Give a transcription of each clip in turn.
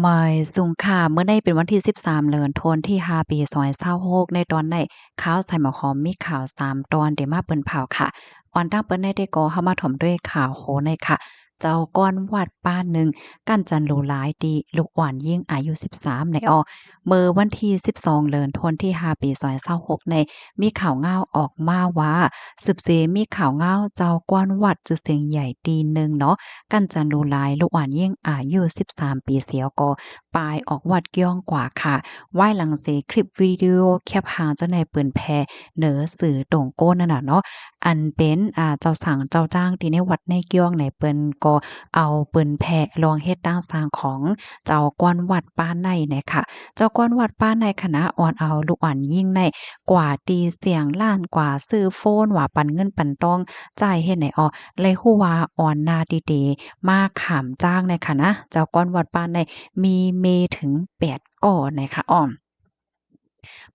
ໝາຍສຸງຄ່ະ, ມື້ໃນເປັນວັນທີສິບສາມ ເດືອນທັນວາ ປີສອງພັນຊາວຫົກ ໃນຕອນໃນຂ່າວສາຍໝາກຫອມມີຂ່າວສາມຕອນເດມາເປິນເຜົາຄ່ະ. ກ່ອນຕັ້ງເປີດໃນເດກໍເຮົາມາຖົມດ້ວຍຂ່າວໂຄໃນຄ່ະ. ເຈົ້າກ້ອນວັດປ້າໜຶ່ງກັ້ນຈັນຫຼູຫຼາຍຕິລູກອ່ອນຍິງອາຍຸສິບສາມໃນອອກ. ເມື່ອວັນທີສິບສອງ ເດືອນທັນວາ ປີສອງພັນຊາວຫົກໃນ ມີຂ່າວງາວອອກມາວ່າ ສືບເສມີຂ່າວງາວເຈົ້າກ້ອນວັດຊື່ສຽງໃຫຍ່ຕີໜຶ່ງເນາະ ກັ້ນຈັນຫຼູຫຼາຍລູກອ່ອນຍິງອາຍຸສິບສາມປີສຽວກໍປາຍອອກວັດກ້ອງກວ່າຄ່ະ. ວາຍຫຼັງເສຄລິບວິດີໂອແຄບຮ່າງເຈົ້າໃນເຜີຍແຜ່ເໜີສື່ຕົງກົ້ນນັ້ນນະເນາະ ອັນເປັນ ອາ ເຈົ້າສັງເຈົ້າຈ້າງທີ່ໃນວັດໃນກ້ອງໃນ ເພິ່ນກໍເອົາເຜີຍແຜ່ລອງເຮັດຕັ້ງສ້າງຂອງເຈົ້າກ້ອນວັດປ້າໃນນະຄ່ະ. ເຈົ້າກ້ອນວັດປ້າໃນຄະນະ ອ່ອນເອົາລູກອ່ອນຍິງໃນກວ່າຕີສຽງລ້ານ ກວ່າຊື້ໂຟນ ວ່າປັນເງິນປັນຕອງຈ່າຍເຮັດໃນອອກ ແລະ ຮູ້ວ່າອ່ອນໜ້າຕີເຕມາຂາມຈ້າງໃນຄະນະ. ເຈົ້າກ້ອນວັດປ້າໃນມີເມເຖິງແປດກໍໃນຄະອອມ.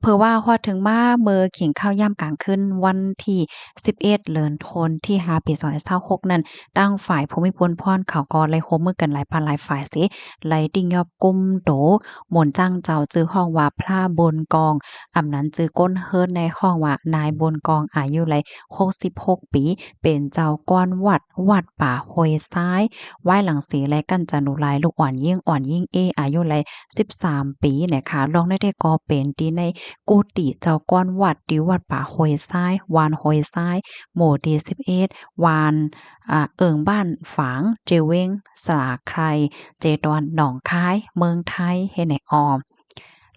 ເຜີຍວ່າຮອດເຖິງມາເມື່ອກິນເຂົ້າຍາມກາງຄືນວັນທີສິບເອັດ ເດືອນທັນວາ ປີສອງພັນຊາວຫົກນັ້ນ ທາງຝ່າຍພູມີພົນພອນເຂົາກໍໄດ້ຮ່ວມມືກັນຫຼາຍພາກຫຼາຍຝ່າຍເສ ໄດ້ຕິງຍອບກຸມໂຕໝູນຈ້າງເຈົ້າ ຊື່ຮ້ອງວ່າພະບຸນກອງ ອຳນັ້ນຊື່ກົ້ນເຮືອນໃນຮ້ອງວ່ານາຍບຸນກອງ ອາຍຸໄດ້ຫົກສິບຫົກປີ ເປັນເຈົ້າກ້ອນວັດ ວັດປ່າຫ້ວຍຊາຍ. ວາຍຫຼັງເສແລະ ກັ້ນຈັນຫຼູຫຼາຍລູກອ່ອນຍິງ ອ່ອນຍິງເອ ອາຍຸໄດ້ສິບສາມປີນະຄ່ະ. ລອງໃນແທ້ກໍເປັນທີ່ໃນກຸຕິເຈົ້າກ້ອນວັດ ທີ່ວັດປ່າຫ້ວຍຊາຍ ບ້ານຫ້ວຍຊາຍ ໝູ່ທີສິບເອັດ ບ້ານ ອາ ເອີງບ້ານຝາງ ເຈເວັງ ສາລາໄຄ ເຈຕອນ ໜອງຄາຍ ເມືອງໄທເຮັດໃນອອມ.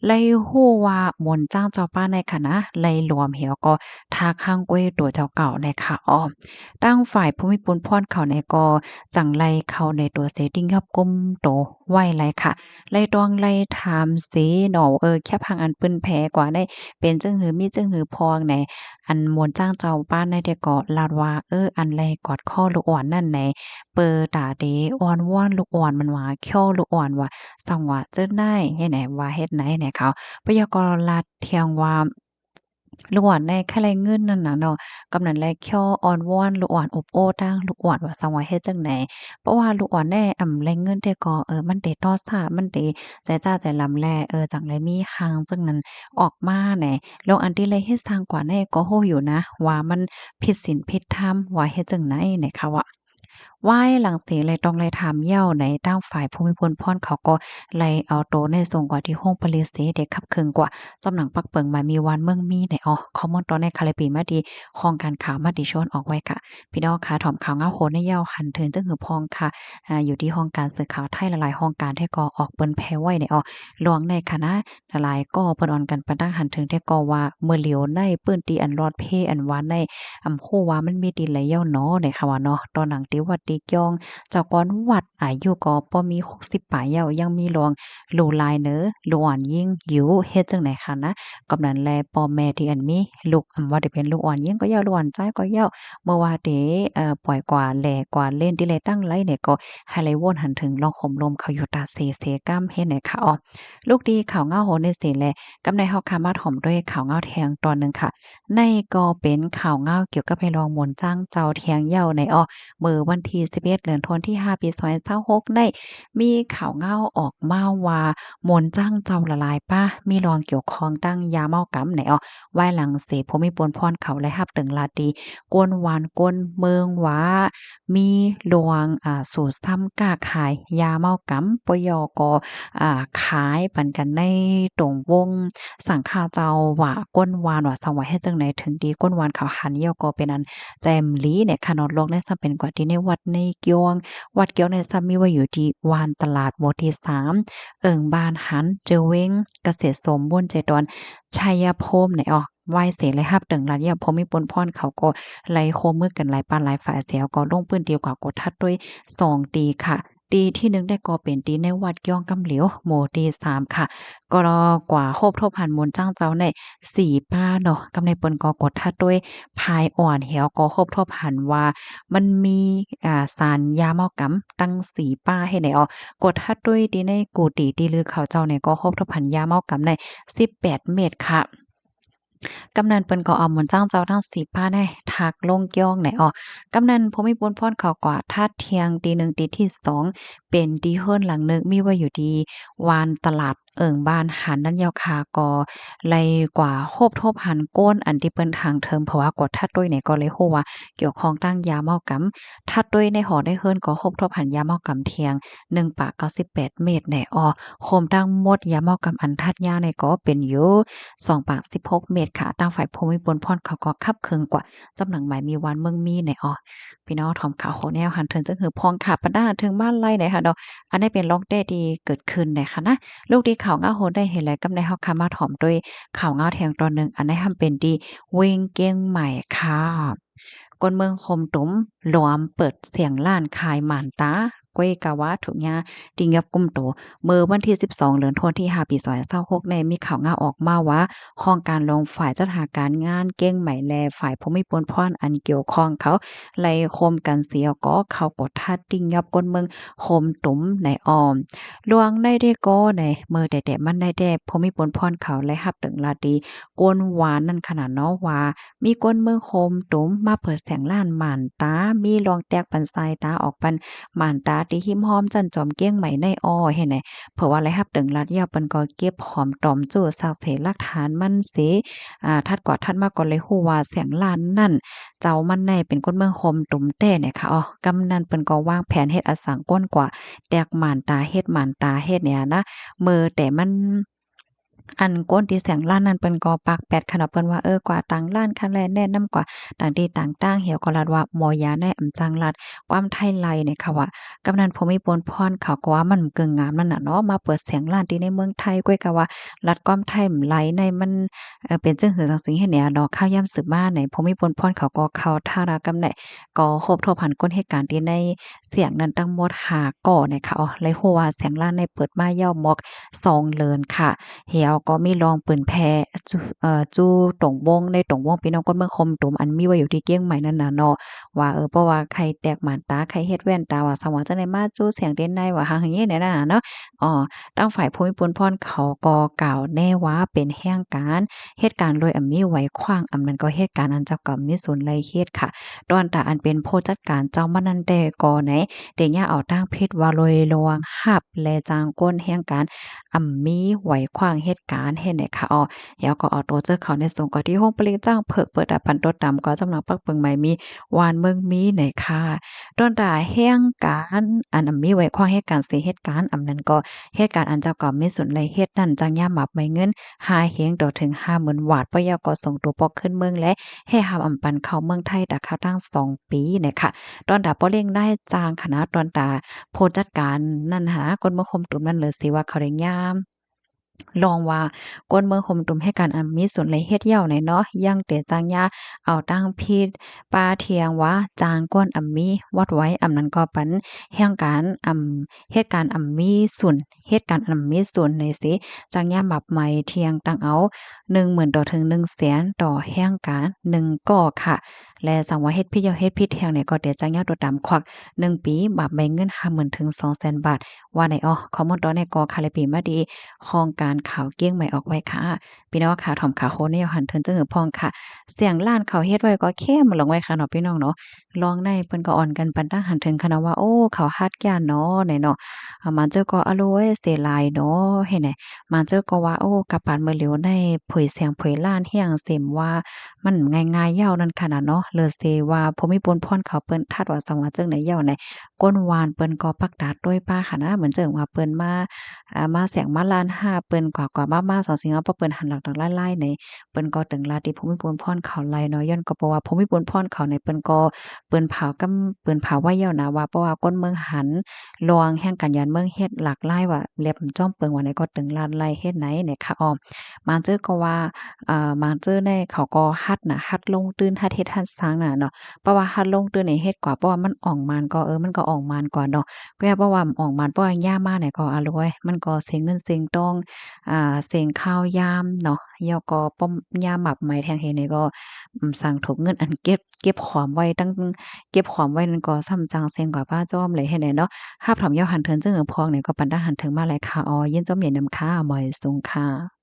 ໄດ້ຮູ້ວ່າໝູນຈ້າງເຈົ້າປ້າໃນຄະນະ ໄດ້ລວມແຮວກໍທາກຮັງກ້ວຍຕົວເຈົ້າເກົ່າໃນຄະອອມ. ທາງຝ່າຍພູມີພົນພອນເຂົາໃນກໍຈັ່ງໄດ້ເຂົ້າໃນຕົວເສຕິງຍອບກຸມໂຕໄວ້ໄດ້ຄະ. ໄດ້ຕ້ອງໄດ້ຖາມເສເນາະ ເອີ ແຄບຮ່າງອັນເຜີຍແຜ່ກວ່າໃນ ເປັນຈັ່ງຫື ມີຈັ່ງຫືພອງໃນ ອັນໝູນຈ້າງເຈົ້າປ້າໃນແທ້ກໍລາດວ່າ ເອີ ອັນໄດ້ກອດຄໍລູກອ່ອນນັ້ນໃນ ເປີຕາເດ ອ່ອນວອນລູກອ່ອນ ມັນວ່າ ຄໍລູກອ່ອນວ່າ ສັງວ່າເຈີນາຍ ເຮັດໃນ ວ່າເຮັດໃນໃນເຂົາ ປະໂຍກກໍລາດທ່ຽງວ່າ ລູກອ່ອນໃນຄະໄລເງິນນັ້ນນະເນາະ ກຳນັ້ນແລ ຄໍອ່ອນວອນລູກອ່ອນ ອົບໂອ້ຕັ້ງລູກອ່ອນວ່າ ສັງວ່າເຮັດຈັ່ງໃດ ເພາະວ່າລູກອ່ອນແນ່ ອຳ ແລເງິນແທ້ກໍ ເອີ ມັນເຕຕໍ່ສາ ມັນເຕໃຈຈ້າໃຈລຳແລ ເອີ ຈັ່ງໄດ້ມີຮ່າງຈັ່ງນັ້ນອອກມາແນ ລອງອັນທີ່ໄດ້ເຮັດສ້າງກວ່າແນ່ ກໍຮູ້ຢູ່ນະວ່າມັນຜິດສິນຜິດທຳ ວ່າເຮັດຈັ່ງໃດແນ ເຂົາວ່າ ວາຍຫຼັງເສແລຕ້ອງໄດ້ຖາມເຍົາໃນ ທາງຝ່າຍພູມີພົນພອນເຂົາກໍໄດ້ເອົາໂຕໃນສົ່ງກວ່າທີ່ໂຮງປະລິເສ ໄດ້ຂັບເຄື່ອນກວ່າ ຈອມໜັງປັກເປິງມາມີວານເມືອງມີໃນອອກ ຂໍ້ມູນຕອນໃນຄາເລປີມາທີ່ຫ້ອງການຂ່າວມະຕິຊົນອອກໄວ້ກະ ພີ່ນ້ອງຄະ ຖອມຂ່າວງາວໂຫນໃນເຍົາ ຫັນເຖິງຈັ່ງຫືພອງຄະ ອາ ຢູ່ທີ່ຫ້ອງການສື່ຂ່າວໄທ ຫຼາຍໆຫ້ອງການແທ້ກໍອອກເປິນແຜ່ໄວ້ໃນອອກ ລວງໃນຄະນະ ຫຼາຍໆກໍເພິ່ນອ່ອນກັນປະດັງຫັນເຖິງແທ້ກໍວ່າ ເມື່ອຫຼຽວໃນພື້ນທີ່ອັນລອດເພ ອັນວ່າໃນ ອຳ ຮູ້ວ່າມັນມີທີ່ໃດເຍົາໜໍໃນຄະວ່າເນາະ ຕໍ່ໜັງທີ່ວັດທີ່ກ້ອງ ເຈົ້າກ້ອນວັດອາຍຸກໍບໍ່ມີຫົກສິບປາຍເຍົາ ຍັງມີລວງຫຼູຫຼາຍເນີ ຫຼູອ່ອນຍິງຢູ່ ເຮັດຈັ່ງໃດຄະນະ ກຳນັ້ນແລ ພໍ່ແມ່ທີ່ອັນມີ ລູກ ອຳ ວ່າຈະເປັນລູກອ່ອນຍິງກໍເຍົາ ລູກອ່ອນຊາຍກໍເຍົາ ເມື່ອວ່າເຕ ເອີ ປ່ອຍກວ່າແລກວ່າເຫຼັ້ນທີ່ແລຕັ້ງໄລນີ້ກໍໃຫ້ໄລວົນຫັນເຖິງລອງໂຮມລົມເຂົາຢູ່ຕາເສເສກຳເຮັດໃນຂະອອກ ລູກທີ່ຂ່າວງາວໂຫນໃນເສແລ ກຳໃນເຮົາຄະມາຖົມດ້ວຍຂ່າວງາວແທງຕອນໜຶ່ງຂະ ໃນກໍເປັນຂ່າວງາວກ່ຽວກັບໃນລອງໝູນຈ້າງເຈົ້າແທງເຍົາໃນອອກ ເມື່ອວັນທີສິບເອັດ ເດືອນທັນວາ ປີສອງພັນຊາວຫົກໃນ ມີຂ່າວງາວອອກມາວ່າ ໝູນຈ້າງເຈົ້າລະລາຍປາ ມີລອງກ່ຽວຂ້ອງຕັ້ງຢາເມົາກຳໃນອອກ ວາຍຫຼັງເສຜູ້ມີປຸນພອນເຂົາໄດ້ຮັບເຖິງລາຕີ ກວນວານກວນເມືອງວ່າ ມີລວງ ອາ ສູດຊຳຄ້າຂາຍຢາເມົາກຳ ປະໂຍກກໍ ອາ ຂາຍປັນກັນໃນຕົງວົງສັງຄະເຈົ້າວ່າ ກວນວານວ່າ ສັງວ່າເຮັດຈັ່ງໃດເຖິງດີ ກວນວານເຂົາຫັນ ແລ້ວກໍເປັນອັນແຈ່ມຫຼີໃນຂະນອດໂລກ ແລະ ຊ້ຳເປັນກວ່າທີ່ໃນວັດໃນກຽງ ວັດກຽງໃນຊ້ຳມີໄວ້ຢູ່ທີ່ວານຕະຫຼາດໝູ່ທີສາມ ເອີງບ້ານຫັນ ເຈີເວັງ ກະເສດສົມບູນ ເຈຕອນ ໄຊຍະພູມໃນອອກ ວາຍເສໄດ້ຮັບເຖິງລາດ ແລ້ວຜູ້ມີປຸນພອນເຂົາກໍໄດ້ຮ່ວມມືກັນຫຼາຍປາກຫຼາຍຝ່າຍ ແລ້ວກໍລົງພື້ນທີ່ກວ່າກົດທັດດ້ວຍສອງຕີຂະ ຕີທີໜຶ່ງໄດ້ກໍເປັນຕີໃນວັດກຽງກຳຫຼຽວ ໝູ່ທີສາມຂະ ກໍກວ່າຮົບທົບຫັນໝູນຈ້າງເຈົ້າໃນສີ່ປາເນາະ ກຳໃນເພິ່ນກໍກົດທັດດ້ວຍພາຍອ່ອນ ແລ້ວກໍຮົບທົບຫັນວ່າມັນມີ ອາ ສານຢາເມົາກຳຕັ້ງສີ່ປາໃຫ້ແນວ ກົດທັດດ້ວຍທີ່ໃນກຸຕິທີ່ລືເຂົາເຈົ້ານີ້ ກໍຮົບທົບຫັນຢາເມົາກຳໃນສິບແປດເມັດຂະ. ກຳນັນເພິ່ນກໍເອົາໝູນຊ້າງເຈົ້າທັງສີ່ປາແນ່ ທັກລົງກຽວແນ່ອໍ. ກຳນັນ ພູມິພູນພອນ ເຂົາກວາດທັດທ່ຽງຕີໜຶ່ງ ຕີທີສອງ ເປັນທີ່ເຮືອນຫຼັງໜຶ່ງ ມີໄວ້ຢູ່ທີ່ວານຕະຫຼາດເອີງບ້ານຫັ້ນນັ້ນເຈົ້າຄ່ະ. ກໍໄລ່ກວາດຮົບທົບຫັນຄົນອັນທີ່ເພິ່ນຖາງເທີງ ເພາະວ່າກວດທັດດ້ວຍນີ້ກໍເລີຍຮູ້ວ່າກ່ຽວຂ້ອງທາງຢາເມົາກຳ. ທັດດ້ວຍໃນຫໍໃນເຮືອນກໍຮົບທົບຫັນຢາເມົາກຳທ່ຽງໜຶ່ງປາກເກົ້າສິບແປດເມັດແນ່ອໍ. ໂຮມທັງໝົດຢາເມົາກຳອັນທັດຍານີ້ກໍເປັນຢູ່ສອງປາກສິບຫົກເມັດຄ່ະ. ທາງຝ່າຍພູມິພູນພອນເຂົາກໍຂັບເຄື່ອນກວາດ ຈຳໜັງໝາຍມີວານເມືອງມີແນ່ອໍ. ພີ່ນ້ອງຖອມຂ່າວໂຮແນວຫັນເຖິງຈຶ່ງຫືອພອງຄ່ະ ບັນດາເຖິງມາໄລແນ່ຄ່ະເນາະ. ອັນນີ້ເປັນລອງແຕ້ທີ່ເກີດຂຶ້ນແນ່ຄ່ະນະ. ລູກທີ່ຂ່າວງາວໂຮໄດ້ເຫັນແລະ ກຳໃນເຮົາຄ່ະມາຖອມດ້ວຍຂ່າວງາວແທງຕອນໜຶ່ງ. ອັນນີ້ຫ້າມເປັນທີ່ເວງກຽງໃໝ່ຄ່ະ. ຄົນເມືອງໂຮມຕຸມລວມເປີດສຽງລ້ານຂາຍໝານຕາ ກ້ວຍກາວາ ຖືກຍາຕິງຍົບກຸມໂຕ. ເມື່ອວັນທີສິບສອງ ເດືອນທັນວາ ປີສອງພັນຊາວຫົກ ນີ້ ມີຂ່າວງາວອອກມາວ່າ ຫ້ອງການລວມຝ່າຍຈັດຫາການງານກຽງໃໝ່ ແລະ ຝ່າຍພູມິພູນພອນອັນກ່ຽວຂ້ອງເຂົາ ໄລ່ໂຮມກັນສຽວກໍເຂົ້າກວດທັດຕິງຍົບຄົນເມືອງໂຮມຕຸມໃນອ້ອມ. ລວງໃນທີ່ກໍໃນເມື່ອແຕ່ໆມັນໄດ້ແຕ່ ພູມິພູນພອນເຂົາໄດ້ຮັບເຖິງລາຕີ ກົນວານນັ້ນຂະໜາດເນາະວ່າ ມີຄົນເມືອງໂຮມຕຸມມາເປີດສຽງລ້ານໝານຕາ ມີລວງແຕກປັນສາຍຕາອອກປັນໝານຕາ ທີ່ຮິມຮ່ອມຈັນຈອມກຽງໃໝ່ໃນອ້ອເຫັນແນ່. ເພາະວ່າໄດ້ຮັບເຖິງລາດແລ້ວ ເພິ່ນກໍເກັບຫອມຕອມຈູ້ຊັກເສຫຼັກຖານມັນເສ ອາ ຖັດກວ່າຖັດມາກໍເລີຍຮູ້ວ່າສຽງລ້ານນັ້ນ ເຈົ້າມັນໃນເປັນຄົນເມືອງໂຮມຕຸມແທ້ແນ່ຄ່ະ. ອໍ ກຳນັ້ນເພິ່ນກໍວາງແຜນເຮັດອະສັງກົນກວ່າ ແຕກໝານຕາ ເຮັດໝານຕາ ເຮັດແນວນະ ເມື່ອແຕ່ມັນ ອັນຄົນທີ່ສຽງລ້ານນັ້ນເພິ່ນກໍປາກແປດຂະເນາະ ເພິ່ນວ່າ ເອີ ກວ່າຕ່າງລ້ານຄັນແລະແນະນຳກວ່າຕ່າງທີ່ຕ່າງທາງ ແລ້ວກໍລາດວ່າໝໍຢາໃນອຳຈັ່ງລາດຄວາມໄທໄລໃນເຂົາວ່າ. ກຳນັ້ນ ພູມິພູນພອນເຂົາກໍວ່າມັນເກີງງາມນັ້ນນະເນາະ ມາເປີດສຽງລ້ານທີ່ໃນເມືອງໄທ ກ້ວຍກາວ່າລາດຄວາມໄທໄລໃນມັນ ເອີ ເປັນຈັ່ງຫື່ອຈັ່ງຊີ້ເຮັດແນວເນາະ. ຂ່າວຍາມສືບມາໃນ ພູມິພູນພອນເຂົາກໍເຂົ້າທ່າລາວກຳໃນ ກໍຮົບທົບຫັນຄົນເຮັດການທີ່ໃນສຽງນັ້ນທັງໝົດຫ້າກໍໃນເຂົາ ເລີຍຮູ້ວ່າສຽງລ້ານໃນເປີດມາຍາວໝອກ ສອງເດືອນຄ່ະ. ແລ້ວກໍມີລອງປືນແຜ່ ເອີ ຈູ່ຕົງວົງ ໃນຕົງວົງພີ່ນ້ອງຄົນເມືອງໂຮມຕຸມ ອັນມີໄວ້ຢູ່ທີ່ກຽງໃໝ່ນັ້ນນະເນາະ ວ່າ ເອີ ເພາະວ່າໃຄແຕກໝານຕາ ໃຄເຮັດແວ່ນຕາ ວ່າສະຫວ່າງຈັ່ງໃດ ມາຈູ່ສຽງເດນໃນ ວ່າຫາງເຮັດແນວນັ້ນນະເນາະ. ອໍ ທາງຝ່າຍພູມິພູນພອນເຂົາກໍກ່າວແນ່ວ່າເປັນແຮງການເຮັດການໂດຍອຳມີໄຫວຂວາງ ອຳນັ້ນກໍເຮັດການອັນເຈົ້າກຳມີສ່ວນໄດ້ເຮັດຄ່ະ. ດອນຕາອັນເປັນຜູ້ຈັດການເຈົ້າມັນນັ້ນແຕ່ກໍໃນ ໄດ້ຍາເອົາທາງຜິດວ່າໂດຍລວງຮັບ ແລະ ຈ້າງກົນແຮງການ ອຳມີໄຫວຂວາງເຮັດການເຮັດໃນຂະອອກ ແລ້ວກໍເອົາໂຕເຈົ້າເຂົາໃນສົ່ງເຂົ້າທີ່ໂຮງຜະລິດຈ້າງເຜິກ ເປີດອາປັນໂຕຕາມກໍຈຳນຳປັກເປິງໃໝ່ມີ ວານເມືອງມີໃນຂະ. ດອນຕາແຮງການອັນອຳມີໄຫວຂວາງເຮັດການເສເຮັດການ ອຳນັ້ນກໍເຮັດການອັນເຈົ້າກຳມີສ່ວນໄດ້ເຮັດນັ້ນ ຈ້າງຍາມາບໃໝເງິນຫ້າເຮງຕໍ່ເຖິງຫ້າໝື່ນບາດ ປະຍາກໍສົ່ງໂຕປອກຄືນເມືອງ ແລະ ແຮ່ຮຳອຳປັນເຂົ້າເມືອງໄທຕາຄາບທັງສອງປີໃນຂະ. ດອນຕາປໍເລັ່ງນາຍຈ້າງຂະນະ ດອນຕາຜູ້ຈັດການນັ້ນຫາ ຄົນເມືອງໂຮມຕຸມນັ້ນເລີຍຊິວ່າເຂົາໄດ້ຍາມ ລອງວ່າ ກົນເມືອງໂຮມຕຸມເຮັດການອັນມີສ່ວນໄດ້ເຮັດເຫຍົາໃນເນາະ ຍັງແຕ່ຈ້າງຍາເອົາຕັ້ງຜິດ ປາທຽງວ່າຈ້າງກົນອຳມີວັດໄວ້ ອຳນັ້ນກໍປັນແຮງການອຳ ເຮັດການອຳມີສ່ວນ ເຮັດການອຳມີສ່ວນໃນເສ ຈ້າງຍາມາບໃໝທຽງຕັ້ງເອົາໜຶ່ງໝື່ນຕໍ່ເຖິງໜຶ່ງແສນຕໍ່ແຮງການໜຶ່ງກໍຂະ. ແລະ ສັງວ່າເຮັດຜິດເຫຍົາເຮັດຜິດແຮງໃນກໍແຕ່ຈ້າງຍາໂຕຕາມຂວັກໜຶ່ງປີ ບາບໃບເງິນຫ້າໝື່ນເຖິງສອງແສນບາດ ວ່າໃນອອກ. ຂໍ້ມູນຕໍ່ໃນກໍຂະເລຍປີມາດີຫ້ອງການຂ່າວກຽງໃໝ່ອອກໄວ້ຂະ. ພີ່ນ້ອງຂະ ຖອມຂະໂຮແນວຫັນເຖິງຈຶ່ງຫືອພອງຂະ. ສຽງລ້ານເຂົາເຮັດໄວ້ກໍແຄມລົງໄວ້ຂະເນາະ ພີ່ນ້ອງເນາະ. ລອງໃນເພິ່ນກໍອ່ອນກັນປັນຕັ້ງຫັນເຖິງຂະເນາະວ່າ ໂອ້ ເຂົາຮັດກຽນເນາະ ໃນເນາະ. ອາ ມາງເຈົ້າກໍ ອາໂລຍ ເສຍຫຼາຍເນາະ ເຮັດໃນ. ມາງເຈົ້າກໍວ່າ ໂອ້ ກະປານມື້ຫຼຽວໃນ ເຜີຍສຽງເຜີຍລ້ານແຮງເສມວ່າ ມັນງ່າຍໆເຫຍົານັ້ນຂະນະເນາະ ເລີເສວ່າ ຜູ້ມີບຸນພອນເຂົາເພິ່ນທັດວ່າ ສັງວ່າຈຶ່ງໃນເຫຍົາໃນ ຄົນວານເພິ່ນກໍປັກຕາຕ້ອຍປ້າຂະນະ ເໝືອນເຊິ່ງວ່າເພິ່ນມາ ອາ ມາແສງມາລ້ານຫ້າ ເພິ່ນກວ່າກວ່າມາມາສອງສິ່ງເອົາ ເພາະເພິ່ນຫັນຫຼັກໆຫຼາຍໆໃນ ເພິ່ນກໍເຖິງລາດທີ່ຜູ້ມີບຸນພອນເຂົາໄລເນາະ ຍ້ອນກໍເພາະວ່າຜູ້ມີບຸນພອນເຂົາໃນ ເພິ່ນກໍ ເພິ່ນເຜົາກຳ ເພິ່ນເຜົາໄວ້ເຫຍົານະວ່າ ເພາະວ່າຄົນເມືອງຫັນ ລວງແຫ່ງການຍານເມືອງເຮັດຫຼາກຫຼາຍວ່າ ແລັບຈອມເປິງວ່າໃນ ກໍເຖິງລາດໄລເຮັດໃນ ໃນຂະອອມ. ມາງເຈີກໍວ່າ ເອີ ມາງເຈີໃນເຂົາກໍຫັດນະ ຫັດລົງຕື່ນ ຫັດເຮັດຫັດສ້າງນະເນາະ ເພາະວ່າຫັດລົງຕື່ນໃນເຮັດກວ່າ ເພາະວ່າມັນອອງມານກໍ ເອີ ມັນກໍອອງມານກວ່າເນາະ ກໍເພາະວ່າມັນອອງມານ ເພາະວ່າຍາມມາໃນກໍ ອາ ລວຍ ມັນກໍເສັງເງິນເສັງທອງ ອາ ເສັງຄາວຍາມເນາະ ແລ້ວກໍປ້ອມຍາມມາບໃໝແທງເຮໃນກໍ ອືມ ສັງຖົງເງິນອັນເກັບ ເກັບຫອມໄວ້ຕັ້ງ ເກັບຫອມໄວ້ນັ້ນກໍສ່ຳຈັ່ງເສັງກວ່າປ້າຈອມເລີຍເຮັດໃດເນາະ. ຮັບຖອມເຫຍົາຫັນເຖິງເຊິ່ງເອີພອງໃນ ກໍປັນຕັ້ງຫັນເຖິງມາຫຼາຍຂະອອ ຍິນຊົມເຢັນນຳຂະ ໝາຍສູງຂະ.